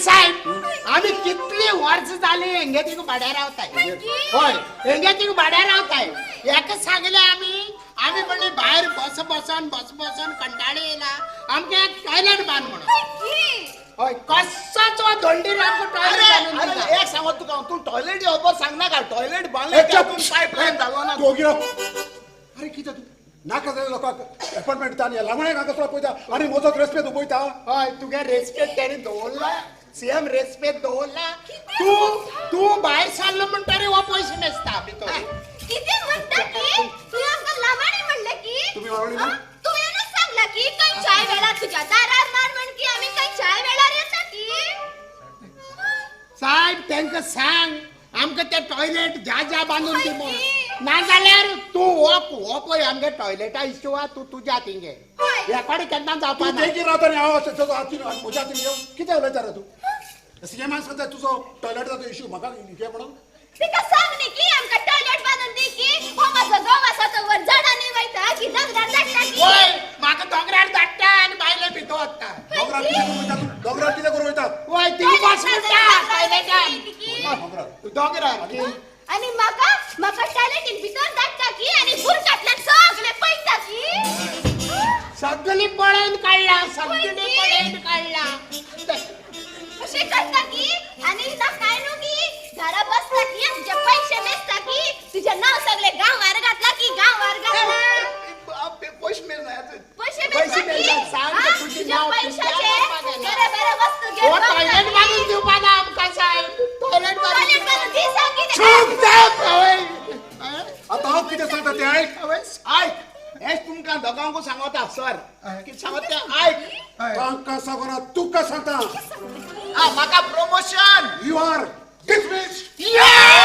साहेब, आम्ही कितली वर्स झाली हेंगे तिका भाड्या रावताय. हय, हेंगे तिका भाड्या रावताय. हेका सांगले आमी, आमी म्हणले भायर बस बसन बस बसन कंटाळे येयला, आमकां एक टॉयलेट बांद म्हणून. हय, कसोच हो धोंडीर आमकां टॉयलेट बांदून अरे दिता. एक सांगत तुका हांव, तूं टॉयलेट येवपाक सांगनाका. टॉयलेट बांदले ए, चुप. पायपलायन जालो ना. तू ओगी राव. अरे, कितें तूं नाका जाल्यार लोकांक एपॉयंटमेंट दिता आनी लावण्याक हांगा कसलो पळयता आनी म्हजोच रेस्पेद उबयता. हय, तुगे रेस्पेद तेणी दवरला, सेम रेस्पेद दवरला. तूं तूं भायर सरलो म्हणटरी हो पयशे मेजता भितर. कितें म्हणटा की तुवें आमकां लावाणी म्हणलें की? तुमी लावाणी ना? तुवेंच सांगला की खंयच्याय वेळार तुज्या दारार मार म्हण की आमी खंयच्याय वेळार येता की. साहेब, तांकां सांग आमकां ते टॉयलेट ज्या ज्या बांदून दी म्हणून. ना जाल्यार तूं हो हो पळय आमगे टॉयलेटा इश्यू आहा, तूं तुज्या थिंगे ह्या कडेन केन्ना तूं जावपा ना. तेगेर रावता आनी हांव अशें तुजो हातीन म्हज्या हातीन घेवन कितें उलयता रे तूं? सीएमान सांगता तुजो टॉयलेटाचो इश्यू म्हाका घे म्हणून. तिका सांग न्ही की आमकां टॉयलेट बांदून दी की हो म्हजो घोव आसा तो वर झाडांनी वयता की दोंगरार धाडटा की. वय, म्हाका दोंगरार धाडटा आनी बायले भितर वता. दोंगरार कितें करूंक वयता तूं? दोंगरार कितें करूंक वयता? वय, थिंग बस म्हणटा टॉयलेटान. दोंगरार? दोंगरार की. आनी म्हाका म्हाका टॉयलेटीन भितर धाडटा की आनी बुरकांतल्यान सगळे पळयता की. सगळी पळोवन काडला, सगळी पळोवन काडला. अशें करता की आनी ना काय न्हू की घरा बसता की आनी तुजे पयशे मेजता की तुजें नांव सगळे गांवार घातला की, गांवार घातला. पयशे मेळना. पयशे पयशे मेजता की. मेजता, सांग हा? तुजें तुज्या नांव पयशाचे तुज्या बरे बरे वस्तू हो घेवन टॉयलेट बांदून दिवपा ना आमकां साहेब, टॉयलेट. टॉयलेट बांदून दी, सांग कितें. चूप जाप. हय. आतां हांव कितें सांगता तें आयक. आयक, हेच तुमकां दोगांकू सांगता सर, कितें सांगता तें आयक. तांकां सांगना, तुका सांगता. आ, म्हाका promotion. You are dismiss. Yeah!